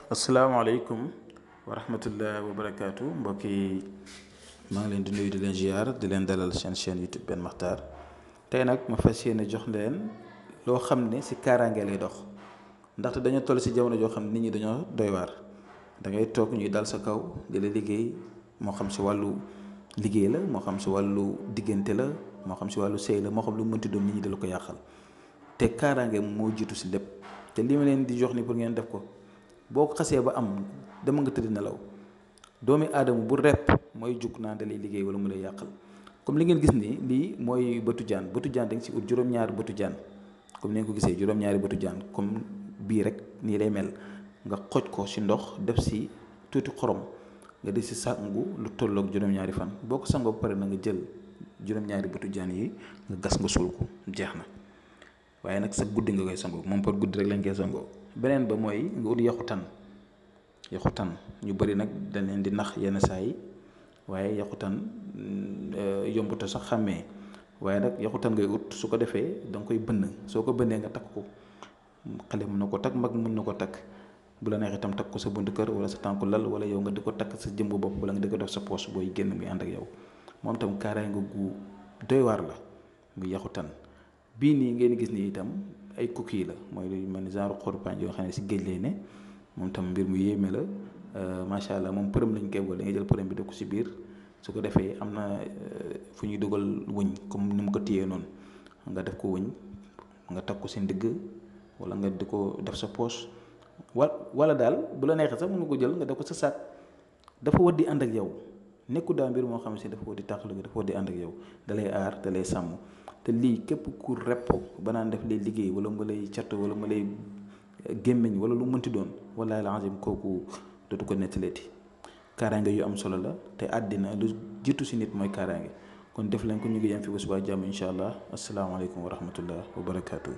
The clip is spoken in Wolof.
asalaamaaleykum wa rahmatullah wa barakaatu mbokk yi maa ngi leen di nuyu di leen ziar di leen dalal seen chaîne YouTube Ben Makhtar tey nag ma fas yéene jox leen loo xam ne si kaaraange lay dox ndaxte dañoo toll si jamono joo xam ne nit ñi dañoo doy waar da ngay toog ñuy dal sa kaw di la liggéey moo xam si wàllu liggéey la moo xam si wàllu diggante la moo xam si wàllu sëy la moo xam lu mu mënti doon nit ñi da la ko yàqal te kaaraange moo jiitu si lépp te li ma leen di jox ni pour ngeen def ko. boo ko xasee ba am dama nga tëdd nelaw doomi aadama bu repp mooy jug naan da lay liggéey wala mu lay yàqal comme li ngeen gis nii lii mooy bëtu jaan da nga si ut juróom-ñaari bëtu jaan comme ni ngeen ko gisee juróom-ñaari bëtu jaan comme bii rek nii lay mel nga xoj ko si ndox def si tuuti xorom nga di si sangu lu tolloog juróom-ñaari fan boo ko sangoo ba pare na nga jël juróom-ñaari bëtu jaan yi nga gas nga suul ko jeex na waaye nag sa guddi nga koy sangoo moom par guddi rek lañ koy sangoo beneen ba mooy nga ut yaxu tan ñu bëri nag dañ leen di nax yenn saa yi waaye yaxu tan yombuta sax xàmmee waaye nag yaxu tan ngay ut su ko defee da nga koy bënn soo ko bënnee nga takk ko xale mën na ko takk mag mën na ko takk bu la neex itam takk ko sa buntu kër wala sa tànku lal wala yow nga di ko takk sa jëmbu bopp wala nga di ko def sa poche booy génn muy ànd ak yow moom itam kaaraange gu doy waar la muy yaxu tan bii nii ngeen gis nii itam ay coquille la mooy lu mel ni genre xorpaañ yoo xam ne si géej lay ne moom tam mbir mu yéeme la macha allah moom përëm lañ koy boole nga jël përëm bi def ko si biir su ko defee am na fu ñuy dugal wëñ comme ni mu ko téyee noonu nga def ko wëñ nga takk ko si ndigg wala nga di ko def sa poche wala daal bu la neexee sax mën nga ko jël nga def ko sa saak dafa war di ànd ak yow nekku daa mbir moo xam ne si dafa war di tàqalu dafa war di ànd ak yow da lay aar da lay sàmm te lii képp ku repp ba naan def lay liggéey wala mu lay cattu wala mu lay gémmiñ wala lu mënti doon wallaahi alazim kooku dootu ko nettaleeti kaaraange yu am solo la te àddina lu jiitu si nit mooy kaaraange kon def leen ko ñu ngi yem fi ba subaa jàmm incha allah asalaamaaleykum wa rahmatullah wa barakaatu.